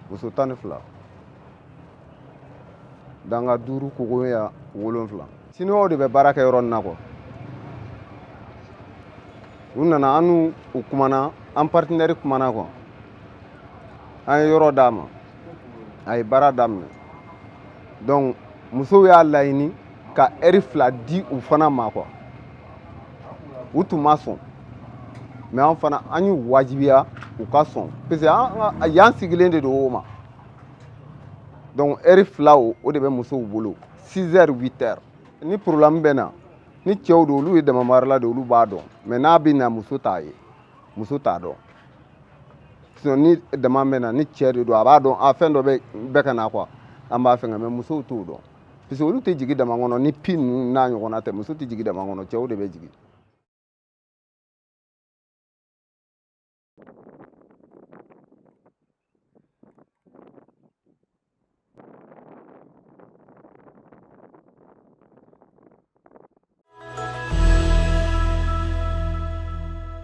Muso 12, danga duuru, kogoya wolonfila. Siniwaw de bɛ baara kɛ yɔrɔ nin na quoi. U nana, an n'u u kumana, an partenaire kumana quoi. An ye yɔrɔ d'a ma, a ye baara daminɛ. Donc musow y'a laɲini ka ɛri 2 di u fana ma quoi. U tun ma sɔn, mais an fana, an y'u wajibiya u ka sɔn, parce que an yan sigilen de don o ma. Donc ɛri 2, o de bɛ musow bolo, 6 heures, 8 heures. Ni problème bɛ na ni cɛw don, olu ye damamarala de, olu b'a dɔn. Mais n'a bɛ na, muso t'a ye, muso t'a dɔn. Sinon ni dama bɛ na ni cɛ de don, a b'a dɔn a fɛn dɔ bɛ ka na quoi, an b'a fɛngɛ. Mais musow t'o dɔn, parce que olu tɛ jigin dama kɔnɔ ni pi ninnu n'a ɲɔgɔnna tɛ. Muso tɛ jigin dama kɔnɔ, cɛw de bɛ jigin.